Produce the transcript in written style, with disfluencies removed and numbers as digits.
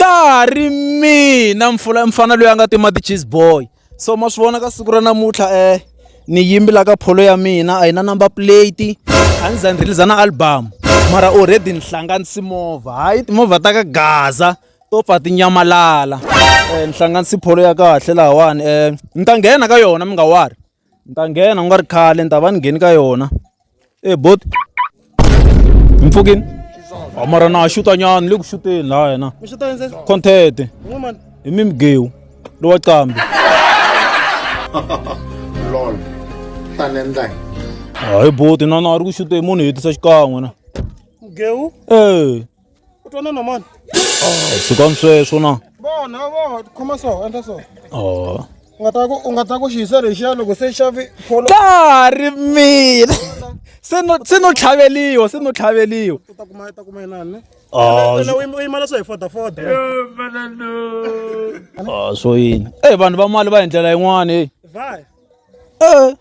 Ka ha ri mina mfula mfana loyi a nga tima ti-cheese boy so ma swi vona ka siku ra namuntlha ni yimbi la ka pholo ya mina a yi na number plate a ni za ni release na album mara already ni hlanganisi movha hayi timovha ta ka gaza to pfa ti nyamalala ni hlanganisi pholo ya kahle lahawani ni ta nghena ka yona mi nga wari ni ta nghena ku nga ri khale ni ta va ni ngheni ka yona e bot mi pfukini a mara na ha xuta nyana ni le ku xuteni laha yena content hi mi migewu lowa qambi lol ta ni endla hayi boti na na ri ku xuteni munhu hetisa xikan'we na Mgewu e u twana na mani sukani sweswo na vona vona khoma so endla so oh. u nga ta ku u nga ta ku xiyisa lexiya loko se xavi pholo ka ha ri mina se no se no tlhaveliwa se no tlhaveliwa u ta kuma u ta kuma inani ne Ah, Ene u yimela swo hi foda foda Ah, swo yini e vanhu va mali va hi ndlela yin'wana e vai Eh.